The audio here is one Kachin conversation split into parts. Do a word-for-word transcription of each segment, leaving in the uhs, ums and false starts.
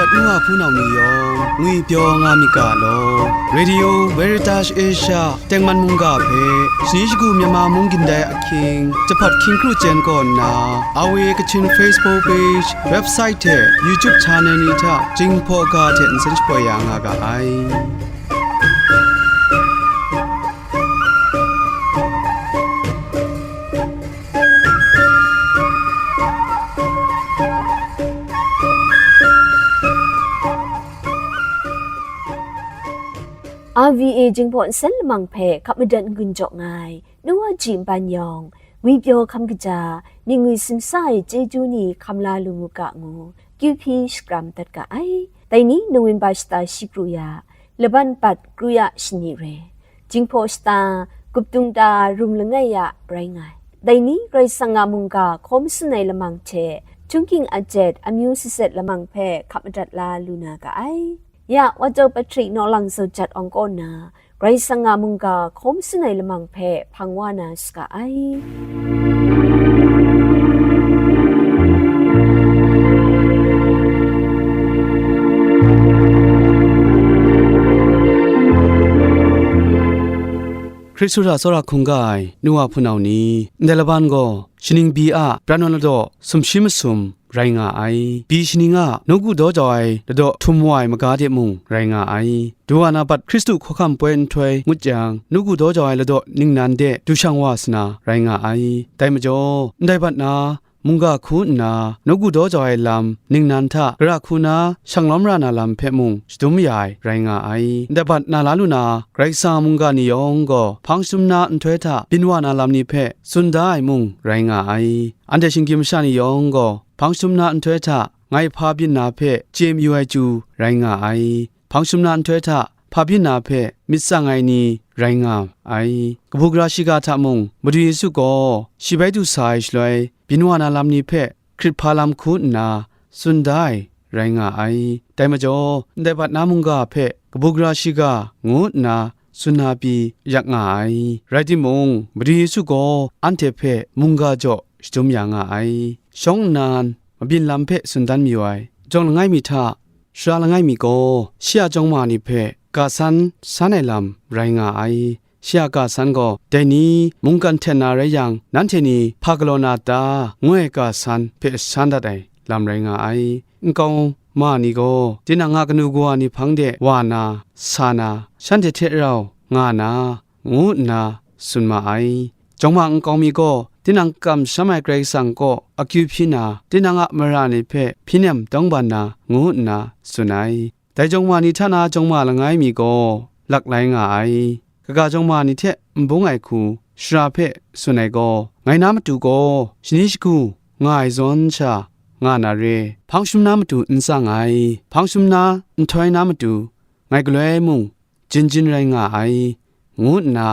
N wa hpunau ni yawng ngwipyaw nga myit ga law. Radio Veritas Asia tengman mungga hpe shani shagu Myanmar mung gindai ahkying, jahpat hkying kru chyen kaw nna, A W A Kachin Facebook page, website hte YouTube channel ni hta Jinghpaw ga hte nsen shapoi ya nga ga ai. R V A Jinghpaw nsen lamang hpe hkap madat n-gun jaw nga ai, nu wa ji npan yawng, ngwipyaw hkam kaja, myit ngwi simsa ai chyeju ni hkam la lu mu ga ngu, kyu hpyi shakram dat ga ai. Dai ni November shata shi pru ya, laban bat kru ya shani re, Jinghpaw shata, Guptung ta rum langai ya rai nga ai. Dai ni Karai Kasang a mungga hkaw masun ai lamang hte, htunghking ajet amyu saset lamang hpe hkap madat la lu na ga ai. Ya, Wajau Patrick Nawlang Zaw Jat Awng kaw na, Karai Kasang a mungga hkaw masun ai lamang hpe hpang wa na saga ai. Hkristu hta tsawra hkungga ai nu wa hpunau ni, ndai laban gaw, shaning bi a pran wa ladaw sumshi masum rai nga ai. Bi shaning a nawku daw jau ai ladaw htum wa ai maga de mung rai nga ai. Du wa na bat Hkristu hkawhkam poi nhtoi ngut jang, nawku daw jau ai ladaw ningnan de du shang wa sa na rai nga ai. Dai majaw, ndai bat na mungga hku nna, nawku daw jau ai lam ningnan hta gara hku na shang lawm ra na lam hpe mung shadum ya ai rai nga ai. Ndai bat na la lu na, Karai Kasang a mungga ni yawng gaw, hpang shadum na nhtoi hta byin wa na lam ni hpe tsun da ai mung rai nga ai. Anhte shinggyim masha ni yawng gaw, hpang shadum na nhtoi hta ngai hpa byin na hpe chye mayu ai chyu rai nga ai. Hpang shadum na nhtoi hta hpa byin na hpe myit tsang ai ni rai nga ai. Kabu gara shiga hta mung, Madu Yesu gaw shi bai du sa ai shaloi, byin wa na lam ni hpe hkrit hpa lam hku nna tsun da ai rai nga ai. Dai majaw, ndai bat na mungga hpe kabu gara shiga ngu nna tsun na pyi yak nga ai. Rai timung, Madu Yesu gaw anhte hpe mungga jaw shadum ya nga ai. Shawng nnan mabyin lam hpe tsun dan mayu ai. Jawng langai mi hta, sara langai mi gaw, shi a jawng ma ni hpe ga san san ai lam rai nga ai. Shi a ga san gaw, dai ni mungkan hten na rai yang, nanhte ni hpa galaw na ta, ngu ai ga san hpe san dat ai lam rai nga ai. Nkau ma ni gaw, tinang a kanu kawa ni hpang de wa na, sa na, shanhte hte rau nga na, ngu nna tsun ma ai. Jawng ma nkau mi gaw, tinang kamsham ai Karai Kasang kaw akyu hpyi na, tinang a mara ni hpe hpyi nem tawngban na, ngu nna tsun ai. Dai jawng ma ni hta na jawng ma langai mi gaw, laklai nga ai. Kaga jawng ma ni hte n bung ai hku, sara hpe tsun ai gaw, ngai na matu gaw, shani shagu nga ai zawn sha, nga na re, hpang shum na matu n tsang ai, hpang shum na nhtoi na matu, ngai galoi mung, jin jin rai nga ai, ngu nna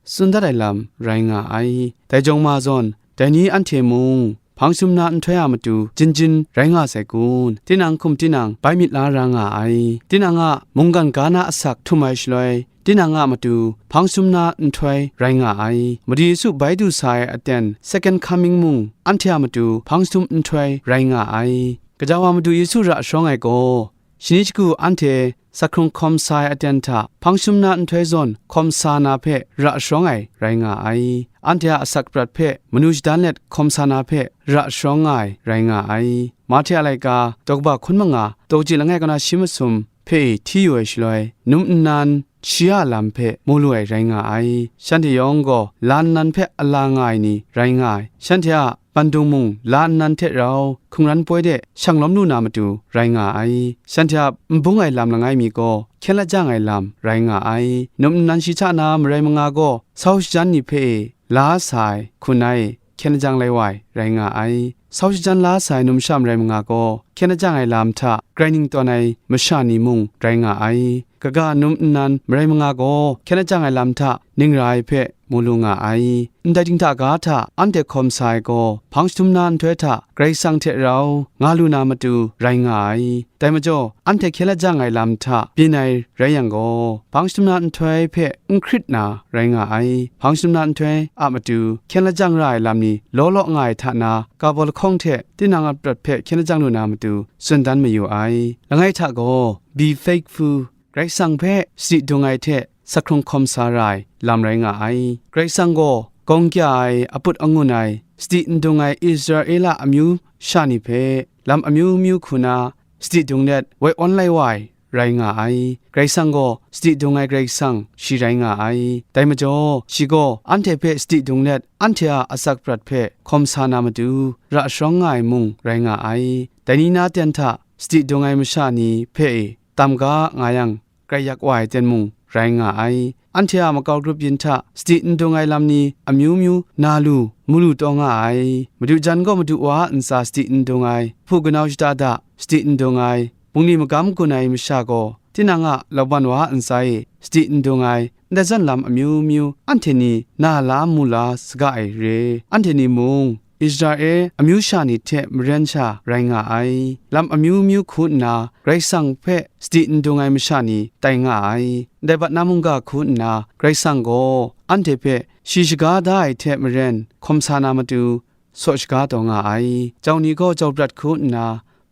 tsun dat ai lam rai nga ai. Dai jawng ma zawn, dai ni anhte mung, hpang shum na nhtoi a matu jin jin rai nga sai kun? Tinang hkum tinang bai myit la ra nga ai. Tinang a mungkan ga na asak htum ai shaloi, tinang a matu hpang shum na nhtoi rai nga ai. Madu Yesu bai du sa ai aten, second coming mung, anhte a matu hpang shum nhtoi rai nga ai. Gaja wa Madu Yesu ra sharawng ai gaw, shani shagu anhte sa hkrung hkawm sa ai aten hta hpang shum na nhtoi zawn hkawm sa na hpe ra sharawng ai rai nga ai. Anhte a asak prat hpe manu shadan let hkawm sa na hpe ra sharawng nga ai rai nga ai. Mahte a laika, daw kaba hkun manga, daw kaji langai kaw na shi masum hpe e hti yu ai shaloi, num nnan shi a lam hpe mu lu ai rai nga ai. Shanhte yawng gaw la nnan hpe ala nga ai ni rai nga ai. Shanhte a bandung mung la nnan hte rau hkungran poi de shang lawm lu na matu rai nga ai. Shanhte a n bung ai lam langai mi gaw, hkyen lajang ai lam rai nga ai. Num nnan shi hta na marai manga gaw, sau shajan ni hpe e la sa ai hku nna e hkyen lajang lai wa ai rai nga ai. Sau shajan la sa ai numsha marai manga gaw, hkyen lajang ai lam hta grai ning tawn ai masha ni mung rai nga ai. Kaga num nnan marai manga gaw, hkyen lajang ai lam hta ning ra ai hpe mu lu nga ai. Ndai dinghta ga hta anhte hkawm sa ai gaw, hpang jahtum na nhtoi hta Karai Kasang hte rau nga lu na matu rai nga ai. Dai majaw, anhte hkyen lajang ai lam hta byin ai rai yang gaw, hpang jahtum na nhtoi hpe n hkrit na rai nga ai. Hpang jahtum na nhtoi a matu hkyen lajang ra ai lam ni law law nga ai hta na, kabaw lahkawng hte tinang a prat hpe hkyen lajang lu na matu tsun dan mayu ai. Langai hta gaw, Be faithful, Karai Kasang hpe sadi dung ai hte sak hkrung hkawm sa ra ai lam rai nga ai. Karai Kasang gaw gawng kya ai, aput angun ai, sadi n dung ai Israela amyu sha ni hpe lam amyu myu hku na sadi dung let woi awn lai wa ai rai nga ai. Karai Kasang gaw sadi dung ai Karai Kasang shi rai nga ai. Dai majaw, shi gaw anhte hpe sadi dung let anhte a asak prat hpe hkawm sa na matu ra sharawng nga ai mung rai nga ai. Dai ni na ten hta sadi dung ai masha ni hpe e tam ga nga yang, grai yak wa ai ten mung rai nga ai. Anhte a makau grup yin hta sadi n dung ai lam ni amyu myu na lu, mu lu taw nga ai. Madu jan gaw madu wa a ntsa sadi n dung ai, hpu kanau shada da sadi n dung ai, bungli magam gun ai masha gaw tinang a lawan wa a ntsa e sadi n dung ai, ndai zawn lam amyu myu anhte ni na la mu la saga ai re. Anhte ni mung Israel amyu sha ni hte maren sha rai nga ai. Lam amyu myu hku nna Karai Kasang hpe sadi n dung ai masha ni tai nga ai. Ndai bat na mungga hku nna Karai Kasang gaw anhte hpe shi shaga da ai hte maren hkawm sa na matu saw shaga taw nga ai. Jau ni gaw jau prat hku nna,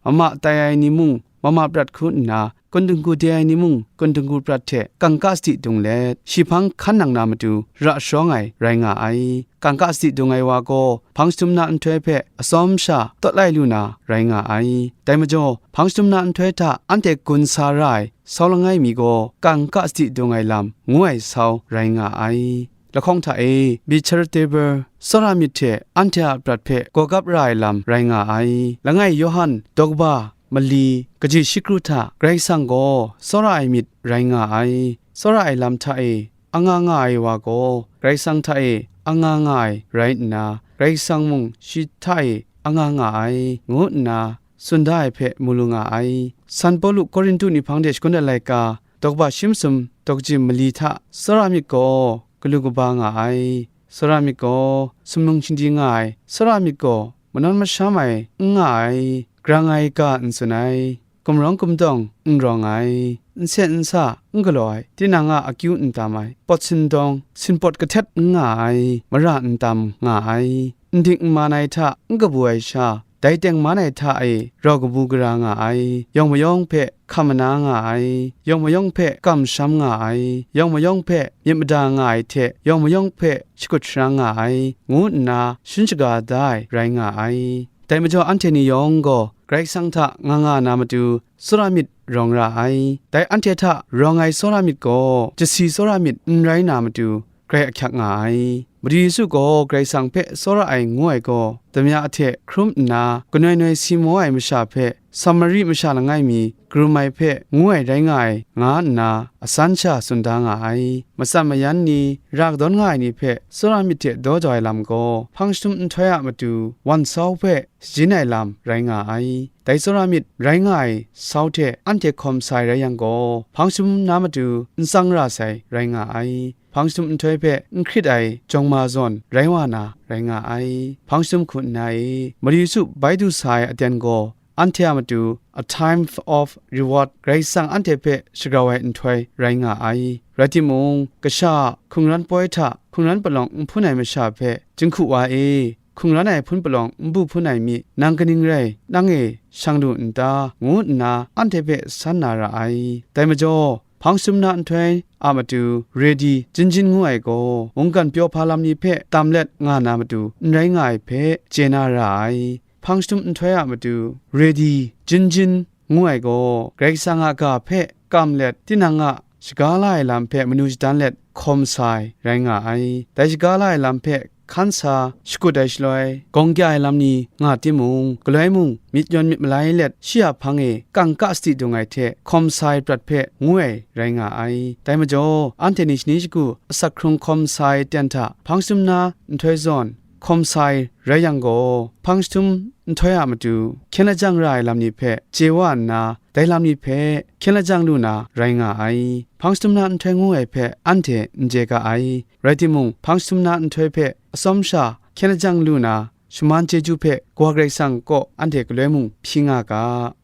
mama tai ai ni mung mama prat hku nna, kun dinggu de ai ni mung kun dinggu prat hte kangka sadi dung let, shi hpang hkan nang na matu ra sharawng ai rai nga ai. Kangka sadi dung ai wa gaw, hpang jahtum na nhtoi hpe atsawm sha tawt lai lu na rai nga ai. Dai majaw, hpang jahtum na nhtoi hta anhte gun sa ra ai sau langai mi gaw, kangka sadi dung ai lam ngu ai sau rai nga ai. Lahkawng hta e, Be charitable, tsawra myit hte anhte a prat hpe gawgap ra ai lam rai nga ai. Langai Yawhan daw kaba mali kaji shi kru hta Karai Kasang gaw tsawra ai myit rai nga ai. Tsawra ai lam hta e anga nga ai wa gaw, Karai Kasang hta e anga nga ai rai nna, Karai Kasang mung shi hta e anga nga ai, ngu nna tsun da ai hpe mu lu nga ai. San Pawlu Korintu ni hpang de shagun ai laika, daw kaba shi masum daw kaji mali hta tsawra myit gaw galu kaba nga ai. Tsawra myit gaw sumnung shingdi nga ai. Tsawra myit gaw manawn masham ai n nga ai, grang ai ga n tsun ai, gumrawng gumdawng n rawng ai, n sen n sa n galaw ai, tinang a akyu n tam ai, pawt sindawng, sinpawt kahtet n nga ai, mara n tam nga ai, n dik n man ai hta n kabu ai sha, dai tengman ai hta e rau kabu gara nga ai, yawng mayawng hpe hkam mana nga ai, yawng mayawng hpe kamsham nga ai, yawng mayawng hpe myit mada nga ai hte, yawng mayawng hpe shakut sharang nga ai, ngu nna shin shaga da ai rai nga ai. Dai majaw, anhte ni yawng gaw Karai Kasang hta nga nga na matu, tsawra myit rawng ra ai. Dai anhte hta rawng ai tsawra myit gaw, jasi tsawra myit n rai na matu, grai ahkyak nga ai. Madu Yesu gaw Karai Kasang hpe tsawra ai ngu ai gaw, damya hte hkrum nna, kanoi noi si maw ai masha hpe, Samari masha langai mi karum ai hpe ngu ai rai nga ai, nga nna asan sha tsun da nga ai. Matsan mayan ni, ra kadawn nga ai ni hpe tsawra myit hte daw jau ai lam gaw, hpang jahtum nhtoi a matu wan sau hpe shajin ai lam rai nga ai. Dai tsawra myit rai nga ai sau hte anhte hkawm sa ai rai yang gaw, hpang jahtum na matu n tsang ra sai rai nga ai. Hpang jahtum nhtoi hpe n hkrit ai jawng ma zawn rai wa na rai nga ai. Hpang jahtum hku nna e, Mari Yesu bai du sa ai aten gaw, anhte a matu a time of reward, Karai Kasang anhte hpe shagrau ai nhtoi rai nga ai. Rai timung, kasha a hkungran poi hta hkungran palawng n hpun ai masha hpe, Jinghku wa e, hkungran ai hpun palawng n bu hpun ai mi, nang kaning rai, nang e shang lu n ta? ngu nna anhte hpe san na ra ai. Dai majaw, hpang jahtum na nhtoi a matu ready, jin jin ngu ai gaw, mungkan pyaw hpa lam ni hpe tam let nga na matu n rai nga ai hpe chye na ra ai. Hpang jahtum nhtoi a matu ready, jin jin ngu ai gaw, Karai Kasang a ga hpe kam let, tinang a shaga la ai lam hpe manu shadan let hkawm sa ai rai nga ai. Dai shaga la ai lam hpe hkan sa shakut ai shaloi, gawng kya ai lam ni nga timung, galoi mung myit yawn myit malai let shi a hpang e kangka sadi dung ai hte hkawm sa ai prat hpe ngu ai rai nga ai. Dai majaw, anhte ni shani shagu asak hkrung hkawm sa ai ten hta hpang jahtum na nhtoi zawn hkawm sa ai rai yang gaw, hpang jahtum nhtoi a matu hkyen lajang ra ai lam ni hpe chye wa nna, dai lam ni hpe hkyen lajang lu na rai nga ai. Hpang jahtum na nhtoi ngu ai hpe anhte n chye ga ai. Rai timung, hpang jahtum na nhtoi hpe atsawm sha hkyen lajang lu na shaman chyeju hpe Kawa Karai Kasang kaw anhte galoi mung hpyi nga ga,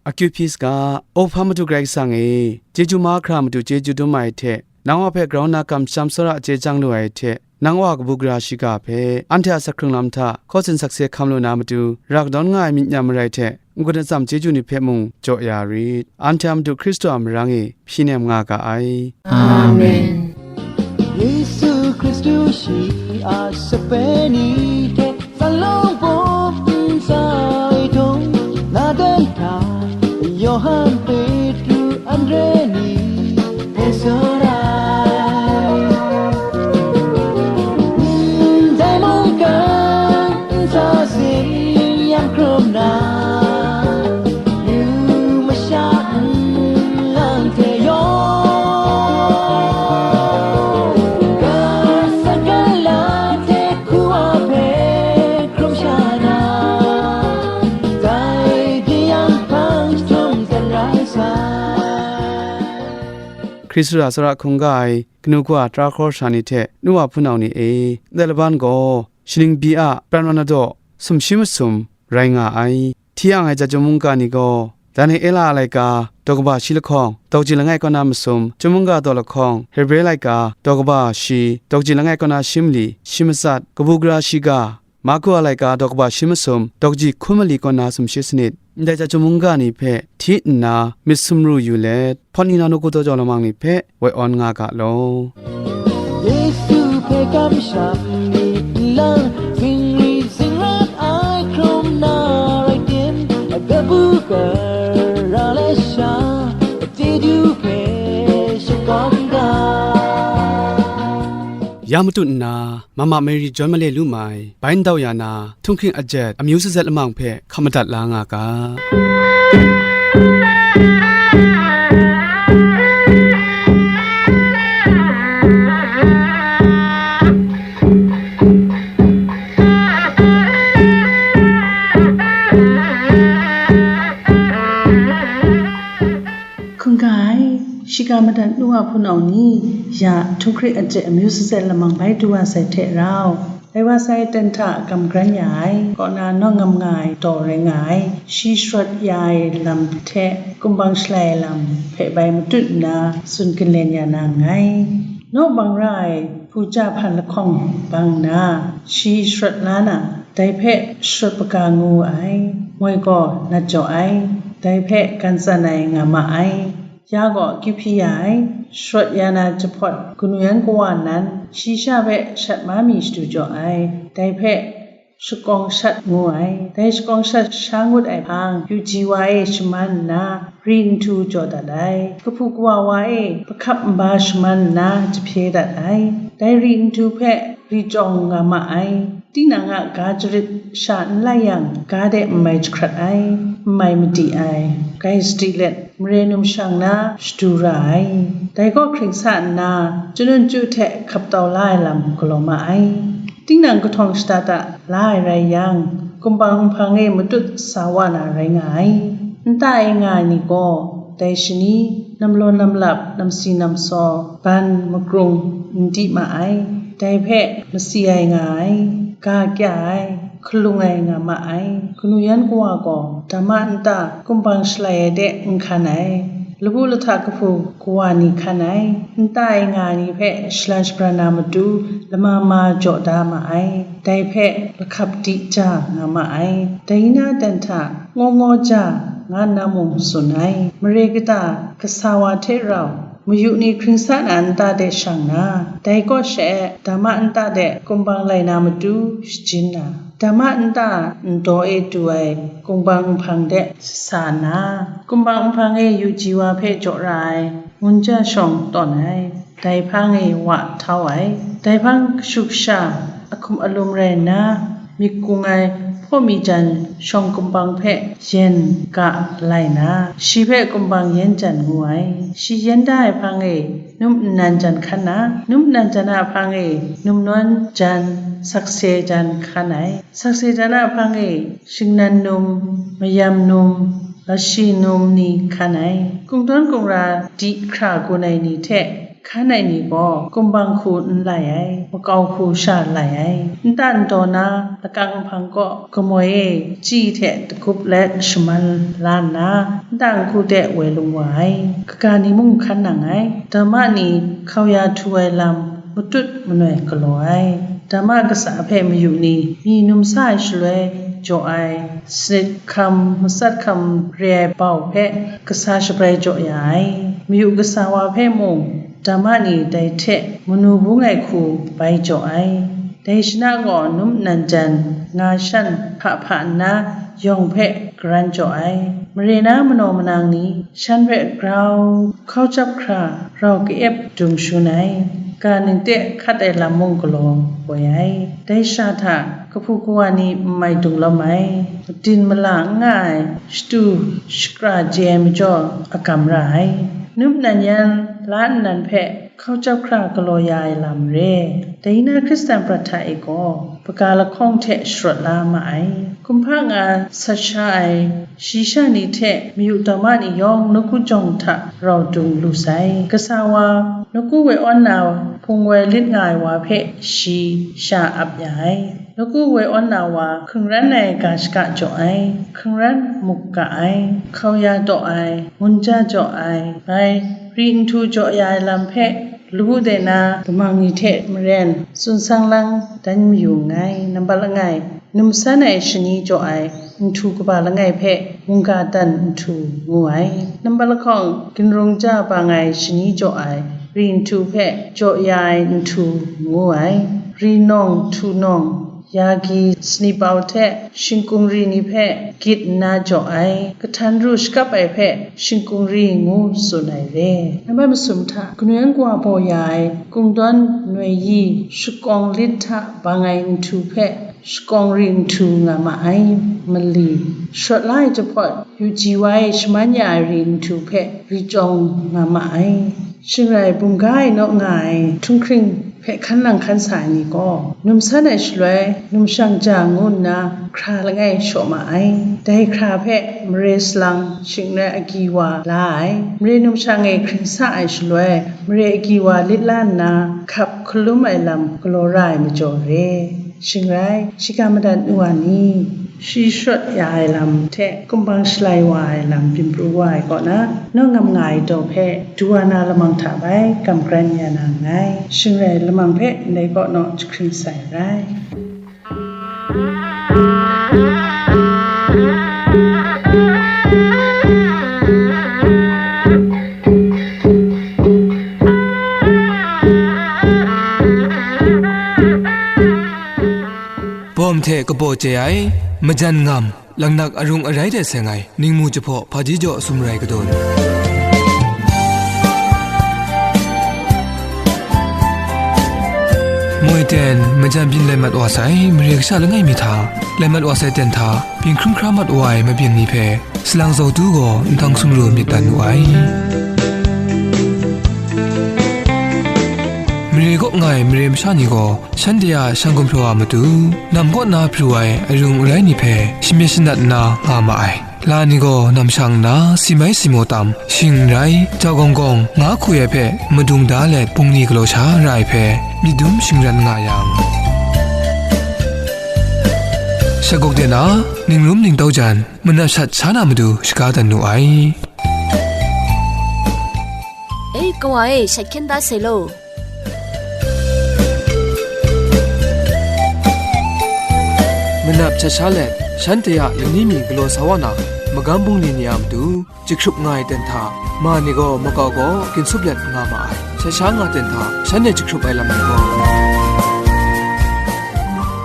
akyu hpyi saga. O hpa Madu Karai Kasang e, chyeju mahkra matu chyeju dum ai hte, nang wa hpe grau nna kamsham tsawra chye chyang lu ai hte, nang wa kabu gara shiga hpe, anhte a sahkrung lam hta hkaw tsun sakse hkam lu na matu, ra kadawn nga ai myit nyam marai hte, n-gun atsam chyeju ni hpe mung jaw ya rit. Anhte a Madu Hkristu a marang e hpyi nem nga ga ai. Amen. Yesu Hkristu shi a sape ni hte, Salawng bum ntsa ai dawng, Natan hta, Yawhan, Petru, Andre ni hpe sut ai. Ndai mungkan ntsa sin yang hkrum na, yu masha nlang hte yawng, kasa kala hte hku wa hpe hkrum sha na, dai byin yang hpang jahtum dan rai sai. Hkristu a tsawra hkungga ai kanu kawa tara hkawra sha ni hte nu wa hpunau ni e, ndai laban gaw shaning byi a pran wan na daw sumshi masum rai nga ai. Hti ang ai ja chyum mungga ni gaw, Daniela a laika daw kaba shi lahkawng, dawkaji langai kaw na masum, chyum mungga daw lahkawng, Hebre laika daw kaba shi, dawkaji langai kaw na shi mali shi matsat, kabu gara shiga, Marku a laika daw kaba shi masum, dawkaji hkun mali kaw na sumshi sanit, ndai ja chyum mungga ni hpe hti nna myit sumru yu let, hpawt ni na nawku daw jau lamang ni hpe woi awn nga ga law. Yesu hpe kamsham ni nlang, zingri zingrat ai hkrum na rai tim, kabu gara lasha, chyeju hpe shakawn ga. Ya matut nna, Mama Mary John Male lu mai, bai ndau ya na, htunghkring ajet, amyu sazet lamang hpe hkap madat la nga ga. Hkungga ai, shiga madat nu a hpunau ni, ya htunghkring ajet amyu sazet lamang bai du wa sai hte rau, dai wa sai ten hta gam gran ya ai, kaw na nawng ngam nga ai daw rai nga ai, shi sharawt ya ai lam hte, kumbang shalai ai lam hpe bai matut nna tsun ginlen ya na nngai. Naw bang ra ai hpu ja hpan lahkawng bang nna, shi sharawt la na, dai hpe sharawt paga ngu ai, moi gaw nat jaw ai, dai hpe gan tsan ai nga ma ai. Ya gaw akyu hpyi ya ai, sharawt ya na jahpawt kanu yan kawa nan, shi sha hpe shat ma mi shadu jaw ai, dai hpe shakawng shat ngu ai. Dai shakawng shat sha ngut ai hpang, yu ji wa e shaman nna, ri nhtu jaw dat ai. Kahpu kawa wa e, pahkap nba shaman nna, jahpye dat ai. Dai ri nhtu hpe ri chyawng nga ma ai. Tinang a ga jarit sha n lai yang, ga de n mai jahkrat ai, n mai madi ai. Gai sadi let, mare num shang na shadu ra ai. Dai gaw hkring sa nna, chyanun chyu hte hkap tau la ai lam galaw ma ai. Tinang kahtawng shada da la ai rai yang, kumbang nhpang e matut sa wa na rai nga ai. Nta e nga ai ni gaw, dai shani, namlaw namlap, namsi namsaw, ban, makrung, n di ma ai. Dai hpe masi ai nga ai, ga kya ai, hkalung ai nga ma ai. Kanu yan kawa gaw, dama nta kumbang shalai ai de n hkan ai, labu lahta kahpu kawa ni hkan ai. Nta e nga ai ni hpe shalan shabran na matu, lama ma jaw da ma ai, dai hpe lahkap di ja nga ma ai. Dai na dan hta, ngaw ngaw ja, nga nna mung tsun ai. Mare kata, kasa wa hte rau, mayu ni hkring sa na nta de shang na, dai kaw sha e dama nta de kumbang lai na matu shajin na, dama nta ndaw e du ai kumbang nhpang de sa nna, kumbang nhpang e yu ji wa hpe jaw ra ai ngun ja shawng tawn ai. Dai hpang e wa htau ai. Dai hpang kashu kasha, ahkum alum rai nna, myit gung ai Hpaw mi jan shawng kumbang hpe yen ga lai na, shi hpe kumbang yen jan ngu ai. Shi yen da ai hpang e, num nnan jan hkan na, num nnan jan a hpang e, num nawn jan, sakse jan hkan ai. Sakse jan a hpang e, shingnan num, mayam num, lashi num ni hkan ai. Kungdawn kungra di hkra gun ai ni hte, hkan ai ni gaw kumbang hku n lai ai, makau hku sha lai ai. Nta ntaw na lakang nhpang kaw kamoi e chyi hte dagup let shaman la nna, nta nhku de woi lung wa ai. Kaga ni mung hkan nang ai. Dama ni hkau ya htu ai lam matut manoi galaw ai. Dama kasa hpe mayu ni, mi numsa ai shaloi jaw ai, sanit hkam, matsat hkam re ai bau hpe kasa shabrai jaw ya ai. Mayu kasa wa hpe mung, dama ni dai hte manu bung ai hku bai jaw ai. Dai shana gaw num nnan jan nga shan hpa hpa nna yawng hpe garan jaw ai. Mare na manaw manang ni shan hpe grau hkau chyap hkra rau ka-ep dung shun ai. Ga ning de hkat ai lam mung galaw woi ai. Dai sha hta kahpu kawa ni n mai dung lawm ai. Madin mala n nga ai, shatu shakra chye ai majaw a gam ra ai. Num nnan yan la nnan hpe hkau chyap hkra galaw ya ai lam re. Dai na Hkristan prat hta e gaw, hpaga lahkawng hte sharawt la ma ai. Kumhpa nga sat sha ai, shi sha ni hte mayu dama ni yawng nawku jawng hta rau dung lu sai. Kasa wa, nawku woi awn na hpung woi lit nga ai wa hpe shi sha ap ya ai. Nawku woi awn na wa, hkungran ai ga shaka jaw ai, hkungran muk ga ai, hkau ya daw ai, munja jaw ai, bai, ri nhtu jaw ya ai lam hpe, lawu de na damang ni hte maren tsun sang lang dan mayu nngai. Nambat langai, numsan ai shani jaw ai nhtu kaba langai hpe mungga dan nhtu ngu ai. Nambat lahkawng, ginrung ja bang ai shani jaw ai ri nhtu hpe jaw ya ai nhtu ngu ai. Ri nawng, htu nawng, yagi, sanipau hte shingkung ri ni hpe gyit nna jaw ai. Kahtan ru shakap ai hpe shingkung ri ngu tsun ai re. Nambat masum hta, kanu yan kawa baw ya ai kungdawn noi yi shakawng lit hta bang ai nhtu hpe shakawng ri nhtu nga ma ai. Mali, sharawt la ai jahpawt, yu ji wa e shaman ya ai ri nhtu hpe ri chyawng nga ma ai. Shing rai, bumga e naw nga ai htunghkring hpe hkan nang hkan sa ai ni gaw, numsan ai shaloi, numshang ja ngu nna hkra langai shaw ma ai. Dai hkra hpe mare salang shing rai agyi wa la ai. Mare numshang e hkring sa ai shaloi, mare agyi wa lit la nna, hkap hkalum ai lam galaw ra ai majaw re. Shing rai, shiga madat nu a ni? Shi sharawt ya ai lam hte kumbang shalai wa ai lam byin pru wa ai kaw na, naw ngam nga ai daw hpe du wa na lamang hta bai gam kran ya na nngai. Shing rai, lamang hpe ndai kaw naw jahkring sai rai. Bawm hte kabaw chye ai, majan ngam, laknak arung arai de seng ai, ningmu jahpaw hpaji jaw sumrai kadun. Moi ten, majan byin lai mat wa sai, mare kasha langai mi hta, lai mat wa sai ten hta, byin hkrum hkra mat wa ai mabyin ni hpe, Salang Zawtu gaw nhtang sumru myit dan wu ai. Mare kaw nga ai mare masha ni gaw, shanhte a shan gumhpraw a matu, nam kaw na pru ai arung arai ni hpe shamyit shanat nna nga ma ai. La ni gaw namshang nna, si mai si maw tam, shing n rai, jau gawng gawng, nga hku ai hpe madung da let, bungli galaw sha ra ai hpe, myit dum shingran nga yang, shagawk de na, ningrum ningtau jan, manat shat sha na matu shaga dan nu ai. E, kawa e, shat hkyen da sai law. Manat shat sha let, shanhte a lani mi galaw sa wa na, magam bungli ni a matu, jahkrup nga ai ten hta, ma ni gaw makau gaw ginsup let nga ma ai. Shat sha nga ten hta, shanhte jahkrup ai lam ni gaw,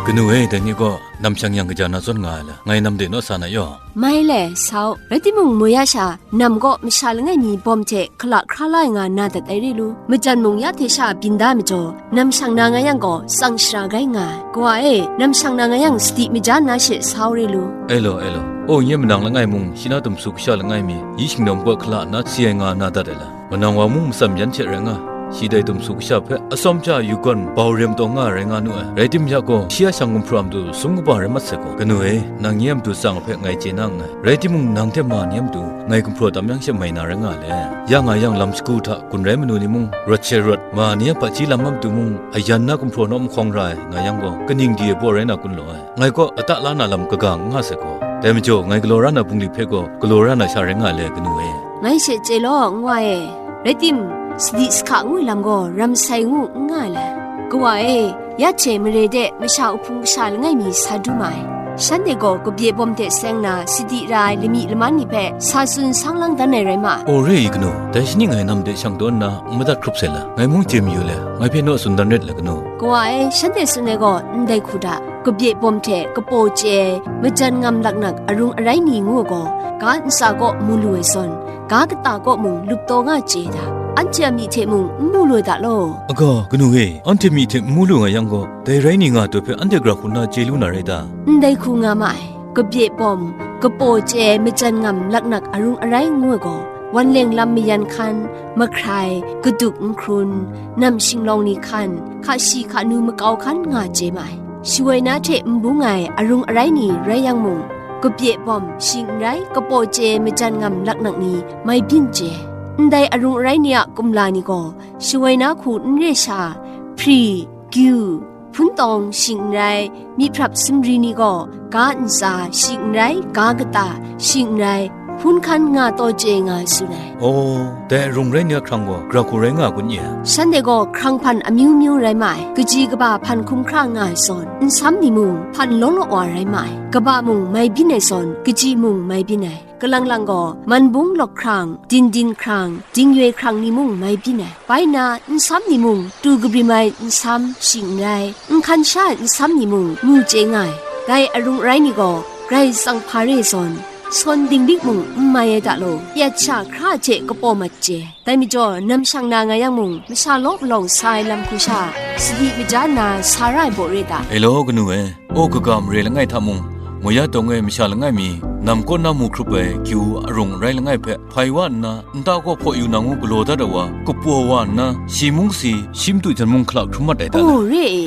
Kanu e, dai ni gaw nam shang yang kaja na zawn nga ai la, ngai nam de naw sa na yaw. Mai le, sa u. Rai timung, moya sha, nam gaw masha langai mi bawm hte hkala hkra la ai nga na dat ai re lu. Majan mung ya hte sha byin da ai majaw, nam shang na nga yang gaw, tsang shara grai nga ai. Kawa e, nam shang na nga yang, sadi maja nna she sa u re lu. E law, e law. O, nye manang langai mung, shi na dumsu kasha langai mi, yi shingnawm kaw hkala nna si ai nga na dat ai la. Manang wa mung matsam yan hte rai nga, shi dai dumsu kasha hpe atsawm ja yu gawn bau rem taw nga ai rai nga nu ai. Rai tim ya gaw, shi a shang gumhpraw a matu sum kaba rai mat sai gaw, kanu e, nang nye a matu tsang ai hpe ngai chye na nngai. Rai timung, nang hte ma ni a matu ngai gumhpraw tam yang she mai na rai nga le. Ya nga yang, lam shagu hta gun rai manu ni mung, rawt she rawt, ma ni a hpaji lam a matu mung, ayan na gumhpraw naw mahkawng ra ai nga yang gaw, kaning di ai baw rai na kun law ai. Ngai kaw ata la na lam kaga n nga sai gaw, dai majaw ngai galaw ra na bungli hpe gaw galaw ra na sha rai nga le, kanu e. Ngai she chye law, n wa e. Rai tim, sadi sahka ngu ai lam gaw ram sai ngu n nga ai le. Kawa e, ya hte mare de masha uhpung kasha langai mi sa du ma ai. Shanhte gaw kabye bawm hte seng na sadi ra ai lami laman ni hpe sa tsun sang lang dan ai rai ma ai. O, re ai kanu, dai shani ngai nam de shang taw nna n madat hkrup sai la, ngai mung chye mayu le, ngai hpe naw tsun dan ret le, kanu. Kawa e, shanhte tsun ai gaw ndai hku da. Kabye bawm hte kapaw chye ai majan ngam laknak arung arai ni ngu ai gaw, ga ntsa kaw mu lu ai zawn, ga kata kaw mung lup taw nga chye ai ta? Anhte a myi hte mung n mu lu ai ta law? Aga, kanu e, anhte myi hte n mu lu nga yang gaw, dai rai ni nga ai hpe anhte gara hku nna chye lu na rai ta? Ndai hku nga ma ai. Kabye bawm, kapaw chye ai majan ngam laknak arung arai ngu ai gaw, wanleng lam mayan hkan, mahkrai, kaduk n hkrun, nam shinglawng ni hkan, hka shi hka nu makau hkan nga chye ma ai. Shawoi na hte n bung ai arung arai ni rai yang mung, kabye bawm, shing n rai, kapaw chye ai majan ngam laknak ni mai byin chye ai. Ndai arung arai ni a kumla ni gaw, shawoi na hku n re sha, hpri, gyu, hpun tawng, shing n rai, myit hprap sumri ni gaw, ga ntsa, shing n rai, ga kata, shing n rai, hpun hkan nga taw chye nga ai tsun ai. Aw, dai arung rai ni a hkrang gaw, gara hku rai nga ai kun ye? Shanhte gaw hkrang hpan amyu myu rai ma ai, kaji kaba hpan hkum hkra nga ai zawn, nsam ni mung hpan law law wa rai ma ai, kaba mung mai byin ai zawn, kaji mung mai byin ai. Kalang lang gaw, manbung lawk hkrang, dindin hkrang, dingyoi hkrang ni mung mai byin ai. Bai nna, nsam ni mung, tu kabrim ai nsam, shing n rai, nhkan sha ai nsam ni mung, mu chye nga ai. Dai arung arai ni gaw, Karai Kasang hpa re ai zawn, sawn dinglik mung n mai ai ta law, yat sha hkra hte kapaw mat chye. Dai majaw, nam shang na nga yang mung, masha law malawng sa ai lam hku sha, sadi maja nna sa ra ai baw re ta? E law, kanu e, o kaga mare langai hta mung, moya dawng e masha langai mi, nam kaw na mu hkrup ai gyu arung arai langai hpe hpai wa nna, nta kaw hpaw yu na ngu galaw dat ai wa, kapaw wa nna, shi mung si, shi matu jan mung hkala hkrum mat ai ta? O, re e.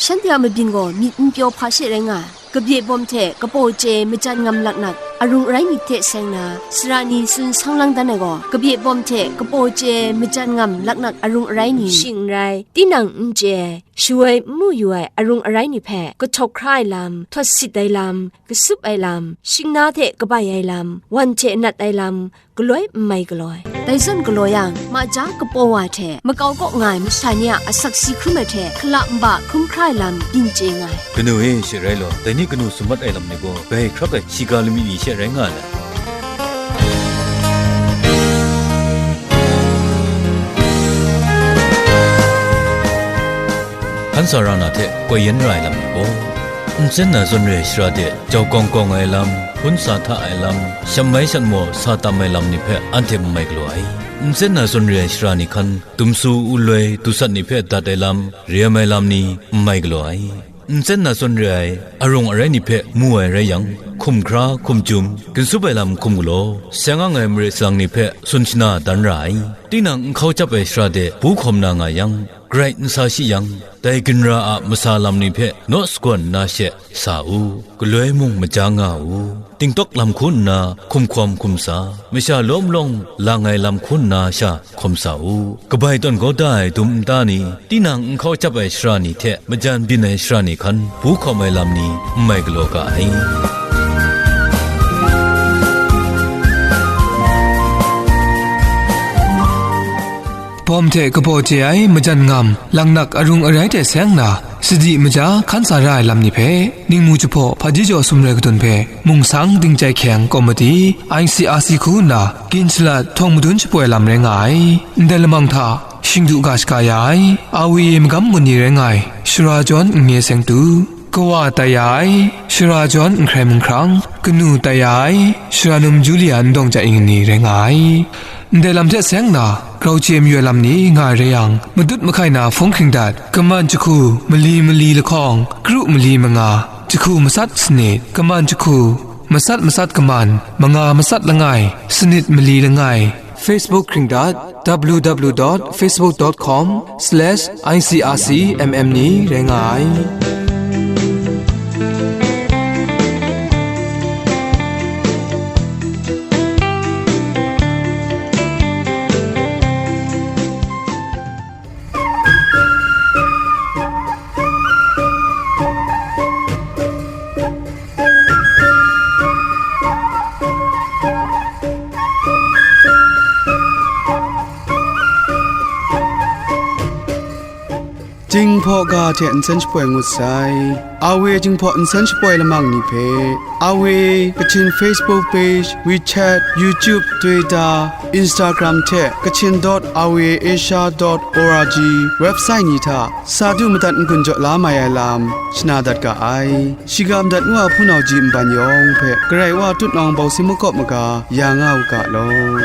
Shanhte a mabyin gaw myit n pyaw hpa she rai nga ai. Kabye bawm hte kapaw chye ai majan ngam laknak arung arai ni hte seng na, sara ni tsun sang lang dan ai gaw, kabye bawm hte kapaw chye ai majan ngam laknak arung arai ni, shing n rai, tinang n chye ai, shawoi n mu yu ai arung arai ni hpe, kahtawk hkra ai lam, htawt sit ai lam, kasup ai lam, shingna hte kabai ai lam, wan hte nat ai lam, galoi n mai galaw ai. Dai zawn galaw yang, maja kapaw wa hte makau kaw nga ai masha ni a asak si hkrum ai hte hkala nba hkrum hkra ai lam byin chye nga ai. Kanu e, she rai law, dai ni kanu sum mat ai lam ni gaw, bai hkrak ai shiga lamik ni she rai nga ai. Hkan sa ra na hte koi yan ra ai lam ni gaw, nsen na zawn re ai shara de jau kawng kawng ai lam, hpun sa hta ai lam, shanmai shanmaw sa tam ai lam ni hpe anhte n mai galaw ai. Nsen na zawn re ai shara ni hkan, dumsu uloi dusat ni hpe dat ai lam, rem ai lam ni n mai galaw ai. Nsen na zawn re ai arung arai ni hpe mu ai rai yang, hkum hkra, hkum chyum, ginsup ai lam hkum galaw, seng ang ai mare salang ni hpe tsun shana dan ra ai. Tinang nhkau chyap ai shara de bu hkawm na nga yang, Karai n sa shi yang, dai ginra a masa lam ni hpe naw sagawn nna she sa u, galoi mung maja nga u, tingtawk lam hku nna hkum hkawm hkum sa, masha lawm lawng lang ai lam hku nna sha hkawm sa u, kabai tawn kau da ai dum nta ni, tinang nhkau chyap ai shara ni hte majan byin ai shara ni hkan bu hkawm ai lam ni n mai galaw ga ai. Bawm hte kabaw chye ai majan ngam, langnak arung arai hte seng na, sadi maja hkan sa ra ai lam ni hpe, ningmu jahpaw hpaji jaw sumrai kadun hpe, mungsang dingchai hkyeng komiti, I C R C hku nna, gin shalat htawng madun shapoi lam rai nga ai. Ndai lamang hta, shingdu ga shaga ya ai, A W A magam gun ni rai nga ai, Shara Jawn N Nye Seng Tu. Kawa tai ya ai, Shara John N. Hkrai Munghkrang, kanu tai ya ai, Shara num Julia N. Dawng Jat Ing ni rai nga ai. Ndai lam hte seng na, grau chye mayu ai lam ni nga ai rai yang, matut mahkai na hpung hkring dat, kaman jahku mali mali lahkawng, kru mali manga, jahku matsat sanit, kaman jahku matsat matsat kaman, manga matsat langai, sanit mali langai, Facebook hkring dat, w w w dot facebook dot com slash i c r c m m ni rai nga ai. Jinghpaw ga hte nsen shapoi ngut sai. Awe Jinghpaw nsen shapoi lamang ni hpe, Awe Kachin Facebook page, WeChat, YouTube, Twitter, Instagram hte kachin dot awe asia dot o r g website ni hta sa du madat n-gun jaw la mai ai lam shana dat ga ai. Shiga madat ngu a hpunau ji nban yawng hpe Karai Wa tutnawng bawsi makawp maga ya nga u ga law.